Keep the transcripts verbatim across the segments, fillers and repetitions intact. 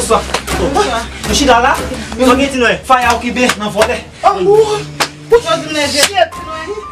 Bonswa. Nou chita la? Bonswa, gen ti nwè. Faya okipe nan vòlè. Oh, oh.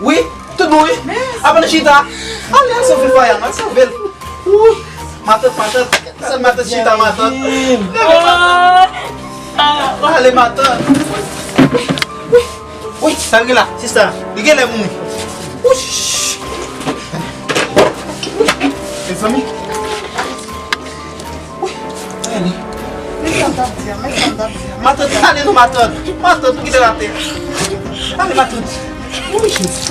Wi, tout bon, wi. Apa nou chita? Ale, al sove Faya, al sove l. Wi. Matant, matant. Sèl matant chita, matant. Leve, matant. Ale, matant. Wi. Wi, sa l gen la, sista. Li genlè mouri. Wouch. Mezanmi. Wi, ale. Men sa m t ap di a, men sa m t ap di a. Matant, ale non, matant. Matant, nou kite l atè. Ale, matant. Wi, Jezi.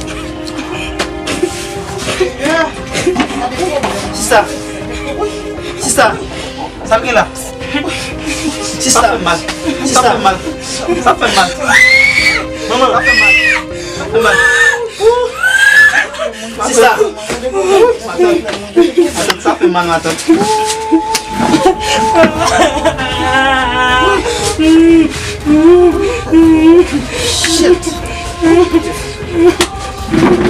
Sista. Wi, sista. Sa l gen la? Sista. Sa fè mal. Sista. Sa fè mal. Sa fè mal. Manman. Sa fè mal. Sa fè mal. Sista. Matant. Matant, sa fè mal, matant. Shit.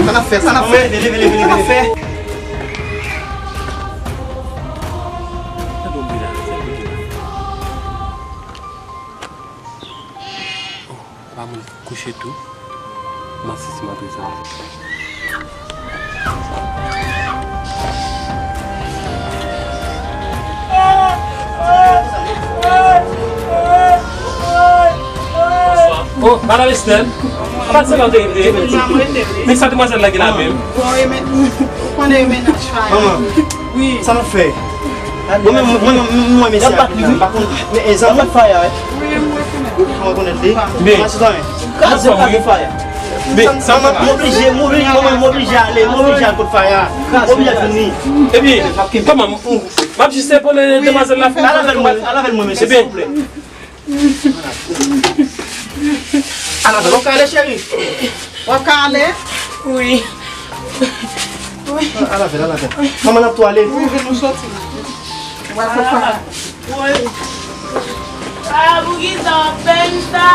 Sa n ap fè, sa n ap fè. Leve, leve, leve, leve. Sa n ap fè. Sa bon bri la, sa bon bri la. Oh, pa moun kouche tou. M ap sezi m ap rezon. Oh, Madam Estelle. Apa se lòt e, e, e, men sa demwazèl la gen la menm. Bon, e men, ou konnen e mennaj Faya. Manman, wi. Sa n ap fè? Mwen menm, mwen menm, mwen menm, mesye a, m pa konn, men, e, zanmi Faya, wi. Wi, m rekonèt. Ou rekonèt li? Byen. Mwen sitwayen. Kraze kraze Faya. Byen, sa m, m oblije, m oblije, manman, m oblije ale, m oblije al kot Faya. M oblije al vini. Epi, kòman, m, m ap jis epole demwazèl la. Al avè l mwen, al avè l mwen, mesye, silvouplè. Al avè l, w ap ka ale, cheri? W ap ka ale? Wi. Wi. Al avè l, al avè l. Manman, n ap tou ale. Wi, vin nou soti la. W ap fè sa. Wi. Ah, poukisa w ap fè m sa?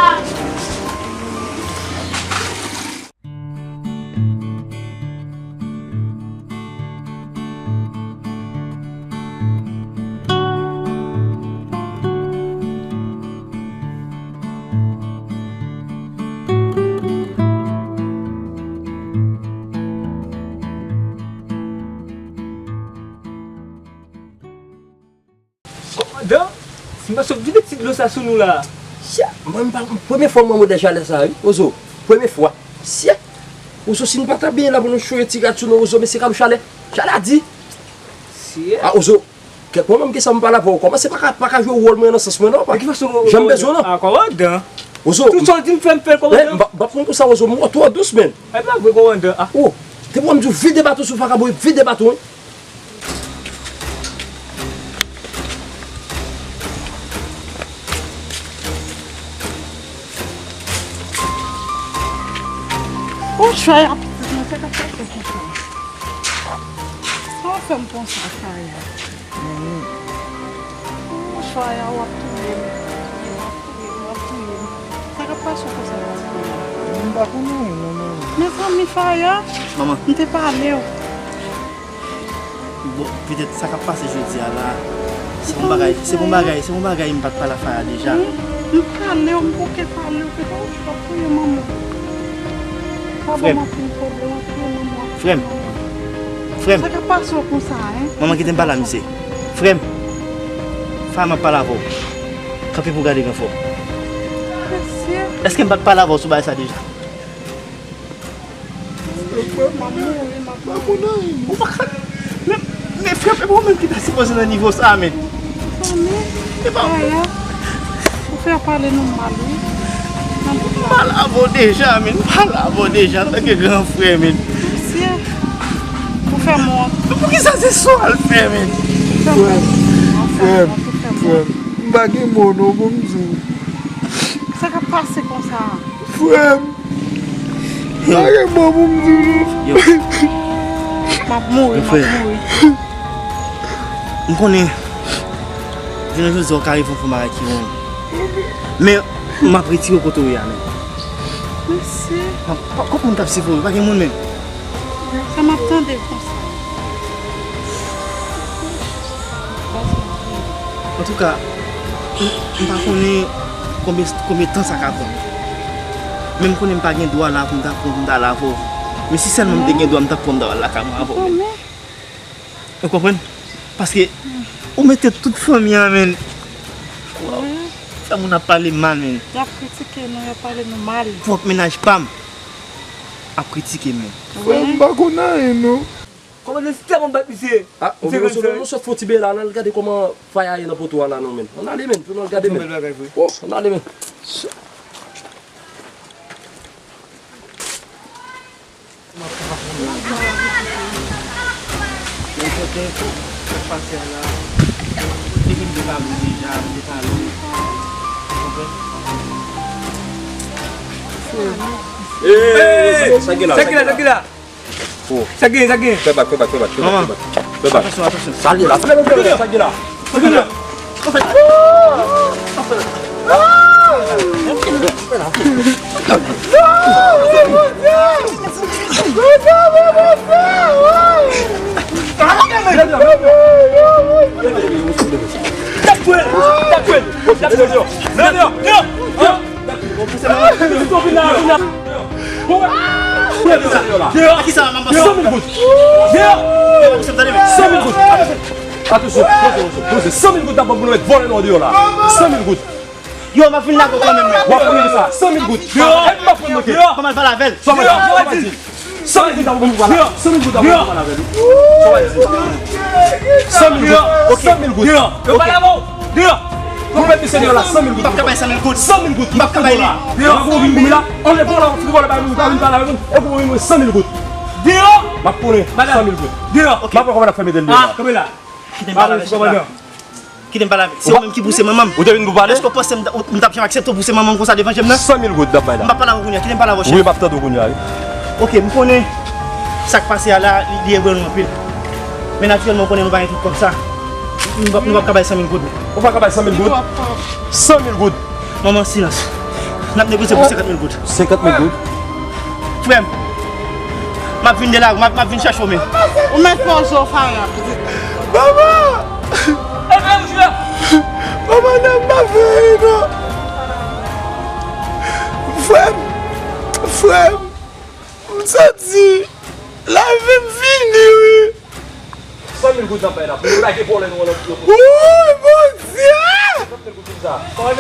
Kòmandan, si m pa sot vide ti dlo sa sou nou la. Sya, mwen m pa, premye fwa m wè modèl chalè sa, wi, Ozo. Premye fwa. Sya. Ozo, si n pa ta benyen la pou nou choye ti rad sou nou, Ozo, mesye, kab chalè. Chalè a di. Sya. A, Ozo, kèk moman m gen sa m pale avè w. Kòmanse pa ka, pa ka jwe wòl mwen nan sans mwen, non, pa. Jan m bezwen, non. A, kòmandan. Ozo. Tout sa w di m fè, m fè l, kòmandan. M p ap, m p ap pran pou sa, Ozo. M twò dous, menn. E pa vre, kòmandan, a. O, te pou m di w vide baton sou vakabon, vide baton, wi. Ou chwa ya pitit mwen, se ka fè konsa. Sa w fè m konsa, Faya? Ou chwa ya, w ap touye m. W ap touye m, w ap touye m. Sa k ap pase w konsa, pitit mwen? M pa konn anyen, non, manman. Mezanmi, Faya, manman, m te pale w. Bon, petèt sa k ap pase jodi a la, se yon bagay, se yon bagay, se yon bagay m pa t pale a Faya deja. Wi, m pale w, m bouke pale w, petèt w ap touye manman. Pa ban m anpil pwoblèm, w ap touye manman, w ap touye manman. Frè m. Frè m. Sa k ap pase w konsa, en? Manman, kite m pale a misye. Frè m. Faya, m ap pale avè w. Kanpe pou w gade gran frè w. Mesye. Èske m pa t pale avè w sou bagay sa deja? Frè m, m ap mouri, m ap mouri. Ou pa ka, men, men frè m, e pa ou menm ki ta sipoze nan nivo sa, men. Zanmi, e pa Faya, ou fè pale nou mal, wi. M pale avè w deja, men. M pale avè w deja antanke gran frè, men. Mesye, ou fè m wont. Men poukisa se sa w al fè, men? Frè m, frè m, frè m, m pa gen mo non pou m di w. Sa k ap pase konsa? Frè m. Yo. Pa gen mo pou m di w non. Yo. M ap mouri, m ap mouri. M konnen, jounen jodi a, w ka rive fè yon bagay ki wrong. Men, m ap retire w kote w ye a, men. Mesye. Pa, pa, kot moun k ap sipòte w? Pa gen moun menm. Sa m ap tande konsa. Antouka, M pa konnen konbyen, konbyen tan sa ka pran. Men m konnen m pa gen dwa la pou m ta pran pou m ta al avè w. Men si sèlman m te gen dwa, m t ap pran m ta al lakay mwen avè w, men. Ou konprann? Paske ou mete tout fanmi an, men. Waw. Fè moun ap pale mal, men. Y ap kritike nou, y ap pale nou mal. Pwòp mennaj pa m ap kritike m, men. Frè, m pa konn anyen, non. Kòmandan, se tèlman bat misye. Ah, misye oke, oke, oke, nou sot fè yon ti bèy la, ann al gade kòman faya ye nan poto a la, non, men. Ann ale, men, pou nou al gade, men. Yon bèl bagay vre. Oh, ann ale, men. Men kote, sa k pase a la, te vin de pale deja, m te pale. Konprann? Hey, sa ki la, sa ki la, sa ki la? Oh. Sa gen, sa gen? Fè bak, fè bak, fè bak, fè bak, fè bak. Fè bak. Atansyon, atansyon. Sa gen la, sa gen la, sa gen la. Sa gen la. Tapwèl, tapwèl, tapwèl. Non, non, non, non. San mil goud. Atansyon, poze, poze, poze. San mil goud, n ap ban pou nou met vòlè nou deyò la. San mil goud. Yo, m ap vin lage w kanmenm, men. W ap pran sa. San mil goud. E m ap pran mwen. Ban m al pale avè l. San mil goud, n ap ban pou pale. San mil goud, n ap ban pou pale avè l. San mil goud. San mil goud. Yo, pale avè w. Deyò! Pou mèt misye deyò la, san mil goud. M p ap ka bay san mil goud. San mil goud. M p ap ka bay li. Deyò! Ou vin pou mi la. Anlè pou la, ou vin pale avè nou, ou vin pale avè nou. E pou vin mwen san mil goud. Deyò! M ap konnen san mil goud. Deyò! M ap wè kòman n ap fè mete l deyò la. Ah, kanpe la. Kite m pale avè chèf la. Kite m pale avè. Se ou menm ki pouse manman m. Ou te vin pou pale? Èske w panse m t ap janm aksepte w pouse manman m konsa devan je m nan? San mil goud n ap bay la. M p ap pale avè w kounye a. Kite m pale avè w, chèf. Wi, m ap tande w kounye a, wi. Oke, m konnen sa k pase a la, li, li ere nou anpil. Men natirèlman, ou konnen nou pa gen tout kòb sa. Nou p ap, nou p ap ka bay san mil goud. Ou pa ka bay san mil goud? San mil goud. Manman, silans. N ap negosye pou senkant mil goud. Senkant mil goud? Frè m, m ap vin de la, m ap, m ap vin chèche w, men. Ou mèt fè yon zo faya. Manman! Manman, non, m pa fè anyen, non. Frè m, frè m, m santi lavi m fini, wi. San mil goud n ap bay la. Pou nou lage vòlè nou an nan. Wouy, Bondye! Senkant mil goud pou sa. Manman!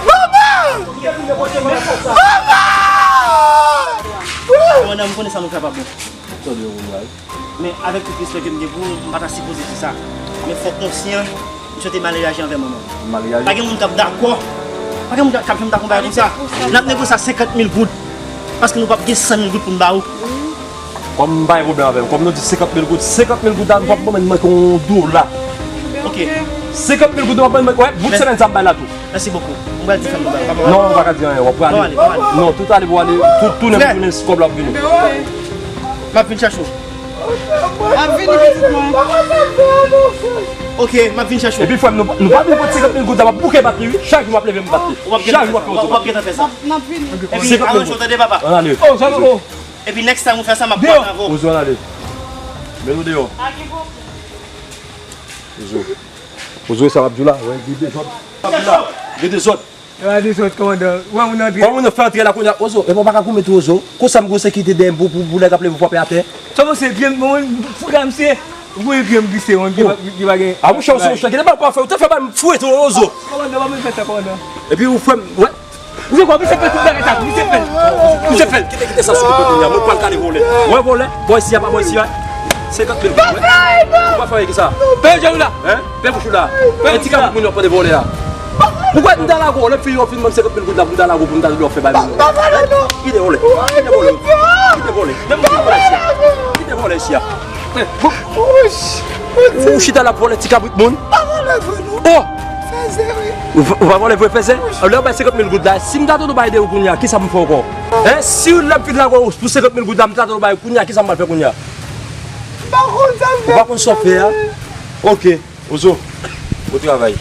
Manman! Manman, m konnen sa nou kapab, bon. Tande yo, wi. Men avèk tout respè ke m gen pou ou, m pa ta sipoze di sa. Men fò w konsyan, misye te mal reyaji anvè manman. Mal reyaji? Pa gen moun k ap dakò. Pa gen moun k ap janm dakò bagay konsa. N ap negosye a senkant mil goud. Paske nou p ap gen san mil goud pou n ba ou. Kòm m pa gen pwoblèm avè l, kòm nou di senkant mil goud, senkant mil goud la, nou p ap ban m manke yon dola. Ok. Senkant mil goud, nou p ap ban m manke, wè, bout semèn sa m bay la tou. Mèsi bokou. M pral di fanmi m bagay. Non, ou pa ka di anyen, w ap prale. Non, tout ale pou ale, tout tounen pou tounen, si kòb la ap vini. M ap vin chache w. M ap vini, pitit mwen. Ok, m ap vin chache w. Epi frè m, nou, nou pa vin pot senkant mil goud la, m ap bouke bat li, wi. Chak jou m ap leve m bat li. Chak jou m ap fè yon ti bat. W ap gentan fè sa. N ap vini. Epi, aranje w, tande, papa. Ann ale. Epi, next time ou fè sa, m ap bat avè w. Ozo, ann ale. Men nou deyò. Ozo. Ozo, sa m ap di w la, wè, gen dezòd. Gen dezòd. Yo a di sòt kòmandan. Wè moun antre. Kòman moun nan fè antre la kounye a? Ozo, epi w pa ka goumen tou, Ozo. Konsa m gon sekirite dèyè m pou, pou, pou nèg ap leve frape atè. Sa w panse, pye m, mwen, fouga misye. Ou konnen pye m glise, mwen, ki pa, ki pa gen. A, monchè, Ozo, monchè, kite bal pa fè, ou te fè bal m fouye tou, Ozo. Kòmandan, pa bezwen fè sa, kòmandan. Epi ou fè m, wè. Misye kwa, misye fè tout bagay sa, misye fè l. Misye fè l. Kite, kite sa sou kote kounye a, mwen pral gade vòlè. Wè vòlè, bò isi a, pa bò isi a. Senkant mil goud, wè. Ou pa fè anyen ki sa. Peye djòl ou la. Hein? Fè bouch ou la. Fè ti kabrit moun yo pran de vòlè a. Ou kwè m ta lago, lè fi yo fin ban m senkant mil goud la pou m ta lago pou m ta di lè w fè bay moun yo. Kite vòlè. Kite vòlè. Kite vòlè. Kite vòlè isi a. Kite vòlè isi a. Ou chita la vòlè ti kabrit moun. Oh! Ou pa vòlè vre fèzè? Lè w bay senkant mil goud la, si m ta tande w bay de ou kounye a, kisa m fè ankò? Hein? Si lè m fin lago pou senkant mil goud la, m ta tande w bay kounye a, kisa m pral fè kounye a? Ou pa konn sa w fè a? Ok. Ozo, bon travay.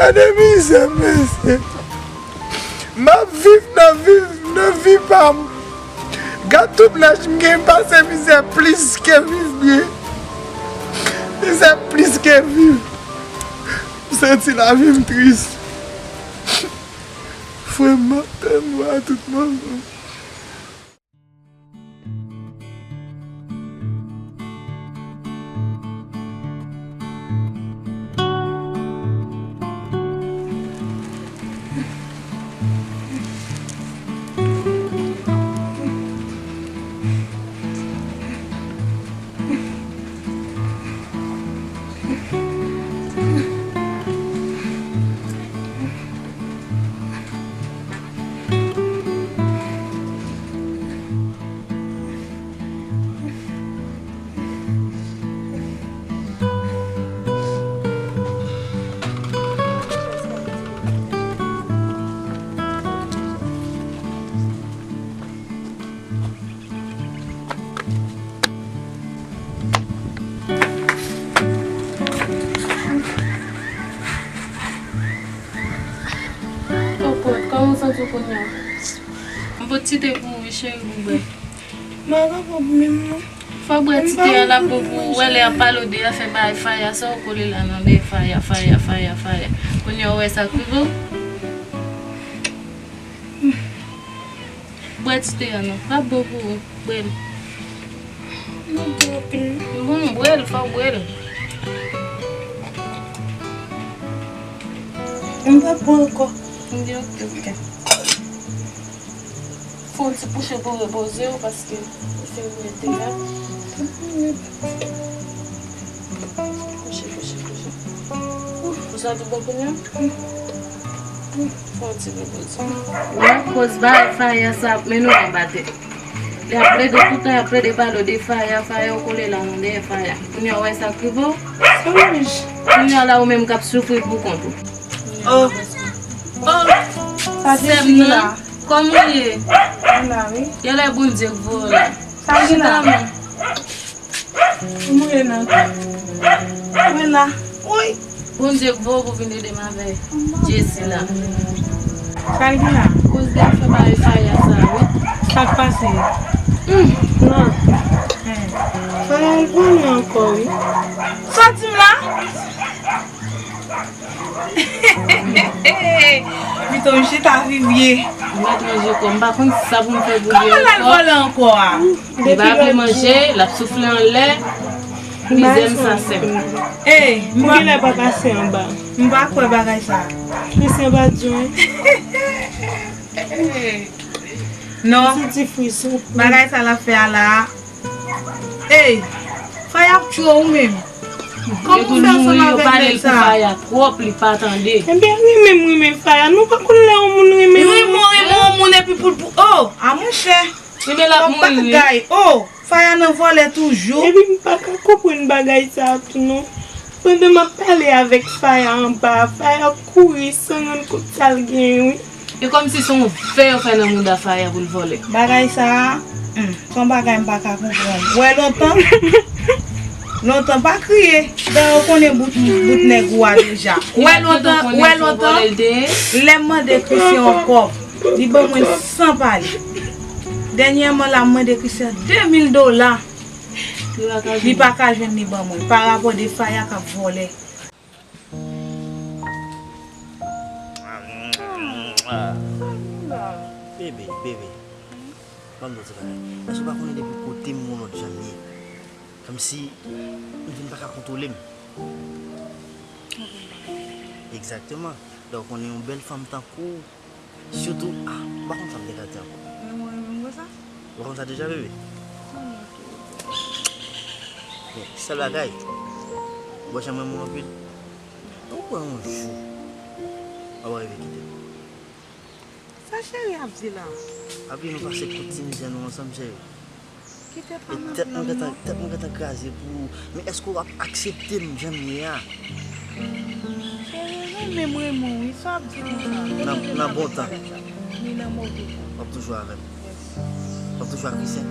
Gade mizè, mesye. M ap viv nan viv, nan vi pa m. Gad tout lach m gen, m pase mizè plis ke viv byen. Mizè plis ke viv. M santi lavi m tris. Frè m, m ap tann ou a tout moman. Popot, kòman w santi w kounye a? Yon bon ti te pou ou wi, cheri, pou w bwè. Mwen pa kapab menm non. Fò w bwè ti te a, l ap bon pou ou. Wè lè y ap pale w de afè bay Faya, sa w kole la nan dèyè Faya, Faya, Faya, Faya. Kounye a w wè sa k rive w? Bwè ti te a non. L ap bon pou ou. Bwè l. Mwen bwè anpil. Bon, bwè l, fò w bwè l. M p ap bwè ankò. M di ok, ok. Fè yon ti kouche pou w repoze w, paske ou fin bwè te a. Kouche, kouche, kouche. Ou santi bon kounye a? Fè yon ti repoze. Wè, koz bay Faya sa ap mennen w anba tè. Y ap plede toutan, y ap plede pale w de Faya, Faya, w kole la nan dèyè Faya. Kounye a, w wè sa k rive w? Kounye a la, ou menm k ap soufri pou kont ou. Oh. Oh, sè m nan, kòman w ye? Mwen la, wi. Genlè Bondye k voye w la. Sa gen la? Chita, man. Mwen la. Mwen la. Woy. Bondye k voye w pou vin ede m avè Jesi la. Sa l gen la? Koz de afè bay Faya sa, wi. Sa k pase? Hmm, non. Faya al pran mwen ankò, wi. Sòti m la. Pito m chita vivye. M pa tranje kò, m pa konn sa pou m fè pou li ankò. Kòman l al vòlè ankò a? Li pa vle manje, l ap soufle anlè. Mizè m sa sèm. Ey, m pa. Pou genlè pa pase anba. M pa kwè bagay sa. Misye pa djwen. Non. Ti ti frison. Bagay sa l ap fè a la. Ey, Faya ap tchwe w menm. Kòman w fè ansanm avèk nèg sa? Faya twòp, li pa tande. Ebyen, renmen m renmen Faya. Nou pa konn lè yon moun renmen yon moun. Renmen w renmen yon moun epi pou l pou, oh, a monchè. Ebyen, l ap mouri, wi. Bagay, oh, Faya nan vòlè toujou. Epi m pa ka konprann bagay sa a tou non. Pandan m ap pale avèk Faya anba a, Faya kouri san rann kont sa l genyen, wi. E kòmsi se yon vè yo fè nan mouda Faya pou l vòlè. Bagay sa a, hmm, se yon bagay m pa ka konprann. Wè lontan, lontan pa kriye, dan yo konnen bout, bout nèg ou a deja. Wè lontan, wè lontan, lè m mande Christian yon kòb, li ban mwen l san pale. Dènyèman la, m mande Christian de mil dola. Li pa ka jwenn, li ban mwen. Pa rapò de Faya k ap vòlè. Bebe, bebe. Ban m di w ti bagay. Èske w pa konnen depi w kote m gon lòt jan m ye? Kòmsi m vin pa ka kontwole m. Egzakteman. Lè w konnen yon bèl fanm tankou w, sitou, ah, m pa konn sa m te ka di ankò. Men mwen renmen m konsa. Ou pa konn sa deja, bebe? Bon, sèl bagay, ou wè jan m renmen w anpil. Ou kwè yon jou, w ap rive kite m? Sa cheri ap di la? Ap gen nou pase tout ti mizè nou ansanm, cheri. Kite pa m ap lanmou non. Tèt mwen gentan kraze pou ou. Men èske w ap aksepte m jan m ye a? Cheri, renmen m renmen w wi, sa w ap di konsa? Nan bon tan. Ni nan move tan. W ap toujou avè m? Yes. W ap toujou ak Christian?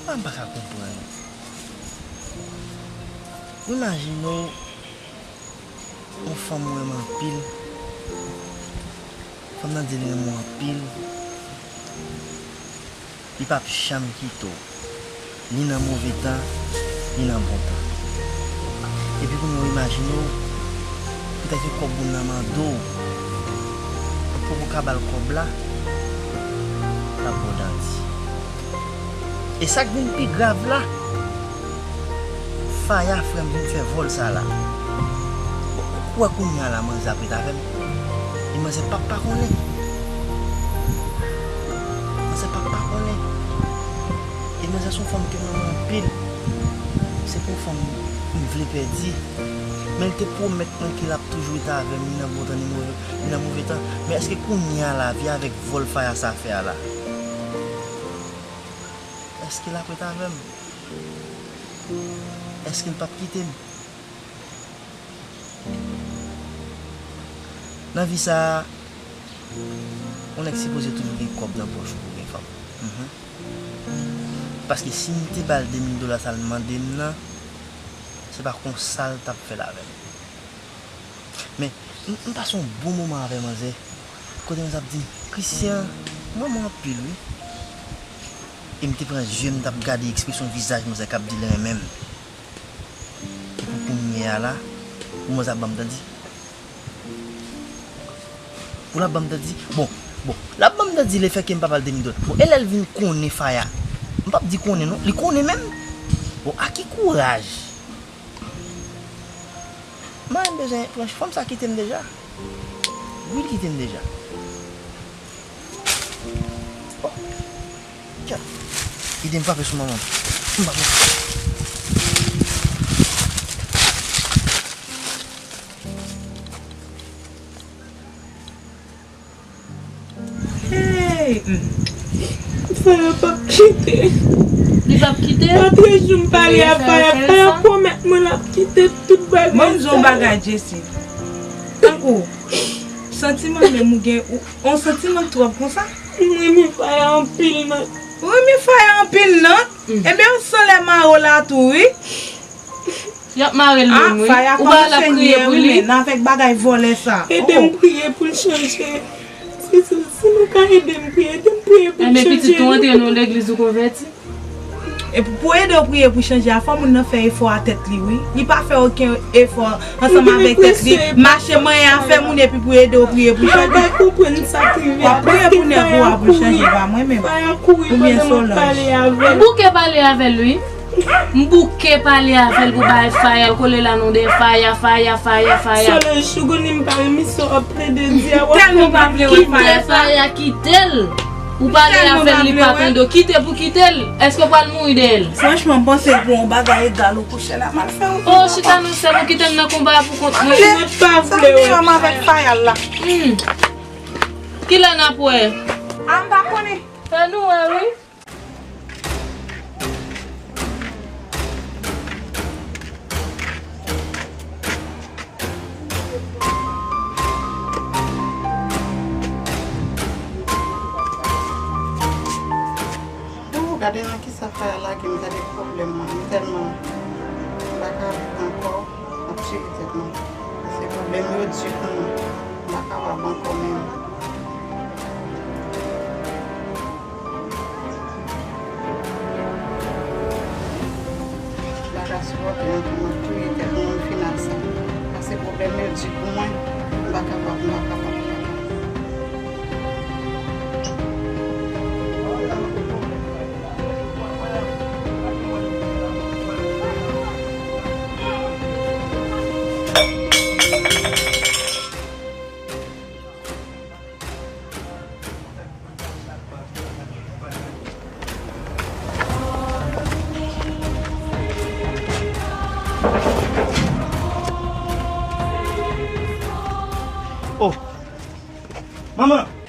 Sa m pa ka konprann. Imajine w, yon fanm ou renmen anpil, Fanm nan di li renmen w anpil. Li p ap janm kite w, ni nan move tan, ni nan bon tan. Epi kounye a w imajine w, poutèt se kòb moun nan mande w, ou poko ka ba l kòb la, l ap ba w dandi. E sa k vin pi grav la, Faya, frè m, vin fè vòl sa la. Ou wè kounye a la manzè ap ret avè m. E manzè p ap pa konnen. Manzè p ap pa konnen. E manzè se yon fanm ke m renmen anpil. Se pou yon fanm m vle pèdi. Men l te pwomèt mwen ke l ap toujou ret avè m, ni nan bon tan, ni move, ni nan move tan. Men èske kounye a la, vi avèk vòl Faya sa fè a la, èske l ap ret avè m? Èske l p ap kite m? Nan vi sa a, yon nèg sipoze toujou gen kòb nan pòch ou pou gen fanm. Mhm. Paske si m te ba l de mil dola sa l mande m nan, se pa konsa l t ap fè l avè m. Men, m, m pase yon bon moman avè manzè. Kote manzè ap di m, "Christian, m renmen w anpil, wi." E m te pran zye m, m t ap gade ekspresyon vizaj manzè k ap di l renmen m. Epi kounye a la, pou manzè ap ban m dandi. Pou l ap ban m dandi. Bon, bon, l ap ban m dandi lefètke m pa ba l de mil dola. Bon, e lè l vin konnen Faya? M p ap di konnen non, li konnen menm. Bon, a ki kouraj? Mwen bezwen pran fanm sa kite m deja. Wi, l kite m deja. Oh. Tcha. Kite m frape sou manman m. M pa konn. Hey, hmm. Faya p ap kite. Li p ap kite? Apre jou m pale a Faya, Faya pwomèt mwen l ap kite tout bagay. Ban m di w yon bagay, Jessie. Tankou, santiman menm ou gen, ou, yon santiman twòp konsa? M renmen Faya anpil, man. Ou renmen Faya anpil, non? Mm. Ebyen, ou san lè mare w la tou, wi. Y ap mare l menm, wi. Ou pa wè l ap kriye pou li? Men avèk bagay vòlè sa. Ede m priye pou l chanje. Si, si, si nou ka ede m priye, ede m priye pou l chanje. Enben, pitit, ou antre nan yon legliz, ou konvèti? E pou, pou ede w priye pou chanje a, fò moun nan fè efò a tèt li, wi. Li pa fè okenn efò ansanm avèk tèt li. Mache manyen afè moun epi pou ede w priye pou chanje. Faya konprann sa k rive a. W ap priye pou nèg ou a pou l chanje, pa mwen menm. Faya kouri pandan m ap pale avè l. M bouke pale avè l, wi. M bouke pale avè l pou bay Faya, l kole la non de Faya, Faya, Faya, Faya. Solange, ou konnen m pa renmen sa w ap plede di a, w ap fè m mal. Kite Faya, kite l. Ou pale avè l, li pa tande w. Kite pou kite l. Èske w pral mouri dèyè l? Franchman, m panse pou yon bagay egal ou kouche la, m al fè yon... Oh, chita non, sè m, ou kite m nan konba a pou kont mwen. Mwen pa vle wè Faya. Avèk Faya la. Hmm. Kilè n ap wè? A, m pa konnen. Fè nou wè, wi. Oh, gade nan kisa Faya lage m, gade pwoblèm mwen. M tèlman, m pa ka viv ankò, m ap tire tèt mwen. Paske pwoblèm yo di pou mwen. M pa kapab ankò menm. M pa ka sipòte ankò, m ap touye tèt mwen, m fin ak sa. Pase pwoblèm yo di pou mwen, m pa kapab, m pa kapab, m pa kapab. Oh! Manman!